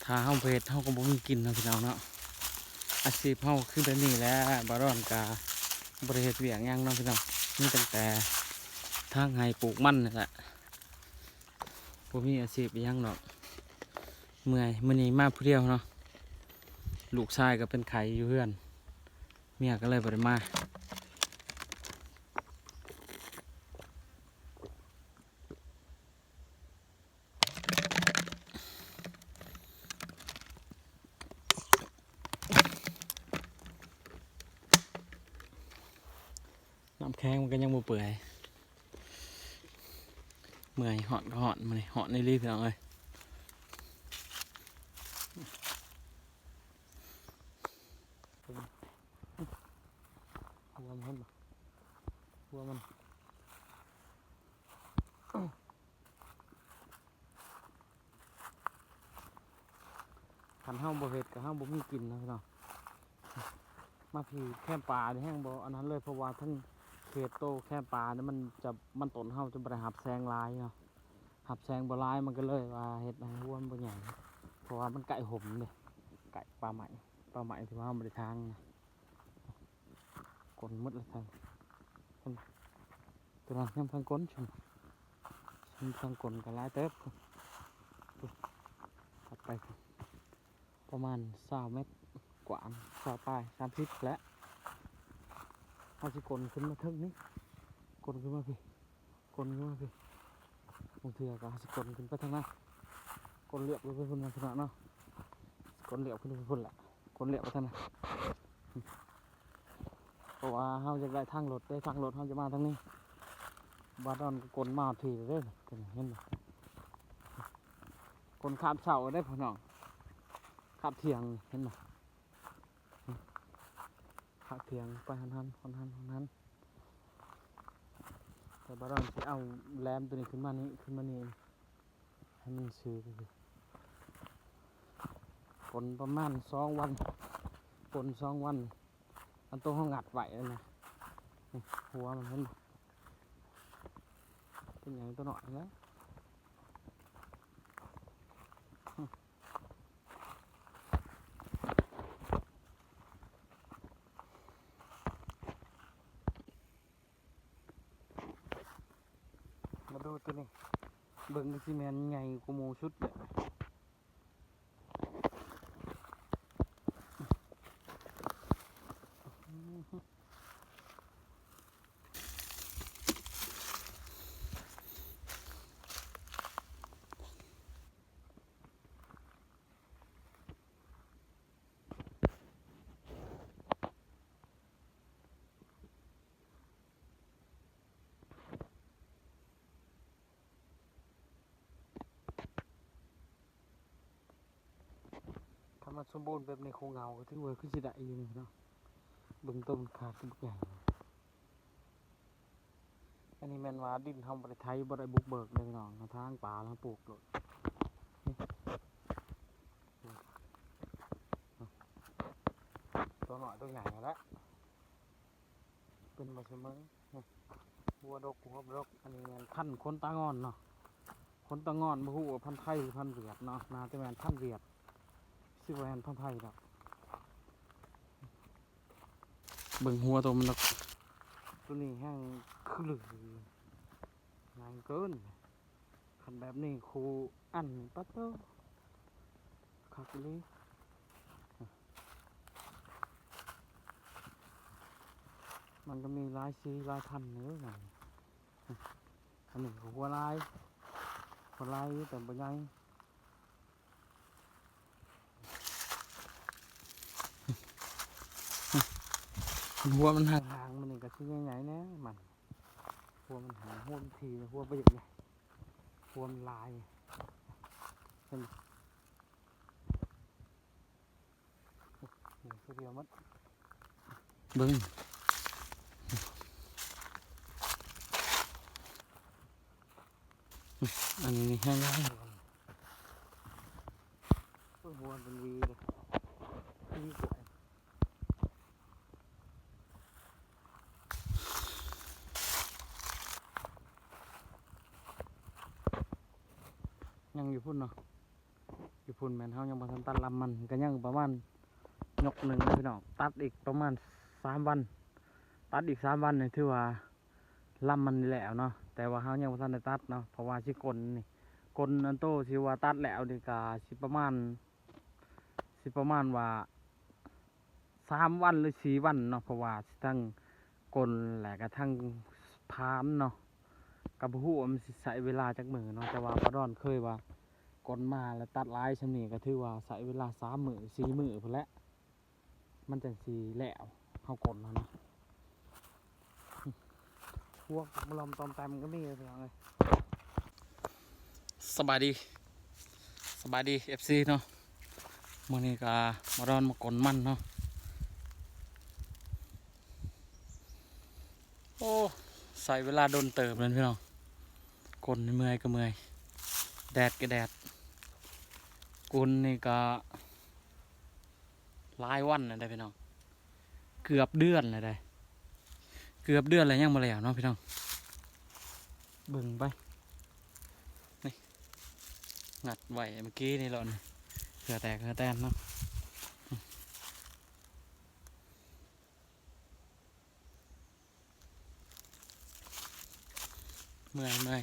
ຖ້າເຮົາບໍ່ເຮັດ ເຮົາກໍບໍ່ມີກິນເນາະພີ່ນ້ອງເນາະ. ອາຊີບເຮົາຄືແບບນີ້ແຫຼະ ບ່າວດອນກໍບໍ່ໄດ້ເຮັດວຽກຫຍັງເນາະພີ່ນ້ອງ ມີຕັ້ງແຕ່ຖາງໄຮ່ປູກມັນນີ້ແຫຼະ ບໍ່ມີອາຊີບອີ່ຫຍັງດອກ. ເມື່ອຍ ມື້ນີ້ມາຜູ້ດຽວເນາະ ລູກຊາຍກໍເປັນໄຂ້ຢູ່ເຮືອນ ເມຍກໍເລີຍບໍ່ໄດ້ມາ. ນ້ຳແຂງມັນກໍຍັງບໍ່ເປື່ອຍ ເມື່ອຍ ຮ້ອນກໍຮ້ອນ ມື້ນີ້ຮ້ອນອີ່ຫຼີພີ່ນ້ອງເອີຍ. ຫົວມັນ ຫົວມັນ ຄັນເຮົາບໍ່ເຮັດກໍເຮົາບໍ່ມີກິນນະພີ່ນ້ອງ. ມາພີ້ແຄມປ່ານີ້ແຮງບໍ່ອັນນັ້ນເລີຍ ເພາະວ່າທັງເຂດໂຕແຄມປ່ານີ້ມັນຈະ ມັນຕົ້ນເຮົາຈະບໍ່ໄດ້ຮັບແສງຫຼາຍເນາະ ຮັບແສງບໍ່ຫຼາຍ ມັນກໍເລີຍວ່າເຮັດໃຫ້ຫົວມັນບໍ່ໃຫຍ່ ເພາະວ່າມັນໃກ້ຮົ່ມເດ້ ໃກ້ປ່າໄມ້ ປ່າໄມ້ທີ່ວ່າເຮົາບໍ່ໄດ້ຖາງນະ. ກົ້ນໝົດແລ້ວ ເຫັນບໍ່? ຕົວນັ້ນຍັງທາງກົ້ນ ທາງກົ້ນກໍຫຼາຍເຕີບ ຖັດໄປປະມານຊາວແມັດ ກວ້າງຊາວປາຍ ສາມສິບແຫຼະ. ເຮົາຊິກົ້ນຂຶ້ນມາເທິງນີ້ ກົ້ນຂຶ້ນມາພີ້ ກົ້ນຂຶ້ນມາພີ້ ບາງເທື່ອກໍເຮົາຊິກົ້ນຂຶ້ນໄປທາງນັ້ນ ກົ້ນລຽບລົງໄປພຸ້ນນະພີ່ນ້ອງເນາະ ກົ້ນລຽບຂຶ້ນໄປພຸ້ນແຫຼະ ກົ້ນລຽບໄປທາງນັ້ນ. ເພາະວ່າເຮົາຢາກໄດ້ທາງລົດເດ້ ທາງລົດເຮົາຈະມາທາງນີ້ ບ່າວດອນກໍກົ້ນມາພີ້ເດ້ ເຫັນບໍ່? ກົ້ນຄາບເສົາເດ້ພີ່ນ້ອງ ຄາບຖຽງ ເຫັນບໍ່? ຄາບຖຽງໄປຫັ້ນໆ ຫັ້ນໆ ຫັ້ນໆ ແຕ່ບ່າວດອນຊິເອົາແຫຼມໂຕນີ້ຂຶ້ນມານີ້ ຂຶ້ນມານີ້ ໃຫ້ມັນຊື່ ຝົນປະມານສອງວັນ ຝົນສອງວັນ ອັນໂຕເຮົາງັດໄວ້ນັ້ນນະ ນີ້ຫົວມັນເຫັນບໍ່? ເປັນຫຍັງໂຕນ້ອຍນະ ມາດູໂຕນີ້ ເບິ່ງຄືຊິແມ່ນໃຫຍ່ກວ່າໝູ່ສຸດແຫຼະ. ຖ້າມັນສົມບູນແບບໃນໂຄງເຫງົາກໍຖືວ່າຄືຊິໄດ້ຢູ່ນີ້ເນາະ ເບິ່ງໂຕມັນຂາດຄືບັກໃຫຍ່. ອັນນີ້ແມ່ນວ່າດິນເຮົາບໍ່ໄດ້ໄຖ ບໍ່ໄດ້ບຸກເບີກເດ້ພີ່ນ້ອງ ເຮົາຖາງປ່າແລ້ວເຮົາປູກໂລດ ໂຕນ້ອຍໂຕໃຫຍ່ຫັ້ນແຫຼະ ເປັນບໍ່ສະເໝີ ຫົວດົກຫົວບໍ່ດົກ. ອັນນີ້ແມ່ນພັນຂົນຕາງອນເນາະ ຂົນຕາງອນ ບໍ່ຮູ້ວ່າພັນໄທຫຼືພັນຫວຽດເນາະ ໜ້າຈະແມ່ນພັນຫວຽດ ຊິບໍ່ແມ່ນພັນໄທດອກ. ເບິ່ງຫົວໂຕມັນດອກ ໂຕນີ້ແຮງຄືລື ໃຫຍ່ເກີນ ຄັນແບບນີ້ຄູ່ອັນນີ້ປະໂຕ ຄັກອີ່ຫຼີ. ມັນກໍມີຫຼາຍສີຫຼາຍພັນເດີ ອັນນີ້ກໍຫົວລາຍ ຫົວລາຍຢູ່ ແຕ່ບໍ່ໃຫຍ່ ຫົວມັນຫາງໆ ມັນນີ້ກໍຊິໃຫຍ່ໆ ແດ່ມັນ ຫົວມັນຫາງ ຫົວມັນຖີ່ ຫົວບໍ່ຢາກໃຫຍ່ ຫົວມັນລາຍ ເຫັນບໍ່? ນີ້ຄືດຽວໝົດ ເບິ່ງ ອັນນີ້ແຮງຫຼາຍ ເບິ່ງຫົວເປັນຫວີເດ້ ຫວີກວ່າ ຍັງຢູ່ພຸ້ນເນາະ. ຢູ່ພຸ້ນແມ່ນເຮົາຍັງບໍ່ທັນຕັດລຳມັນ ກໍຍັງປະມານຍົກໜຶ່ງເນາະພີ່ນ້ອງ. ຕັດອີກປະມານສາມວັນ ຕັດອີກສາມວັນນີ້ຖືວ່າລຳມັນນີ້ແລ້ວເນາະ, ແຕ່ວ່າເຮົາຍັງບໍ່ທັນໄດ້ຕັດເນາະ ເພາະວ່າຊິກົນນີ້ ກົນອັນໂຕທີ່ວ່າຕັດແລ້ວນີ້ກໍຊິປະມານ ຊິປະມານວ່າ ສາມວັນຫຼືສີ່ວັນເນາະ ເພາະວ່າທັງກົນ ແລະກະທັງຜານເນາະ ກໍບໍ່ຮູ້ວ່າມັນຊິໃຊ້ເວລາຈັກມື້ເນາະ. ແຕ່ວ່າປາດອນເຄີຍວ່າກົນມາແລ້ວຕັດຫຼາຍຊ່ຳນີ້ ກໍຖືວ່າໃຊ້ເວລາສາມມື້ສີ່ມື້ພຸ້ນແຫຼະ ມັນຈັ່ງຊິແລ້ວ ເຮົາກົນຫັ້ນນະ. ພວກມາລອມຕອມແຕມກໍມີ ພີ່ນ້ອງເອີຍ. ສະບາຍດີ ສະບາຍດີ ເອັຟຊີ ເນາະ, ມື້ນີ້ກໍມາດອນມາກົນມັນເນາະ. ໂອ້ ໃຊ້ເວລາດົນເຕີບເລີຍພີ່ນ້ອງ, ກົນເມື່ອຍກໍເມື່ອຍ ແດດກໍແດດ. ກົນນີ້ກໍ ຫຼາຍວັນແລ້ວເດ້ພີ່ນ້ອງ, ເກືອບເດືອນແລ້ວເດ້ ເກືອບເດືອນແລ້ວຍັງບໍ່ແລ້ວເນາະພີ່ນ້ອງ. ເບິ່ງໄປ ນີ້ ງັດໄວ້ເມື່ອກີ້ນີ້ແຫຼະ ນີ້ ເຫື່ອແຕກເຫື່ອແຕນເນາະ. ເມື່ອຍ ເມື່ອຍ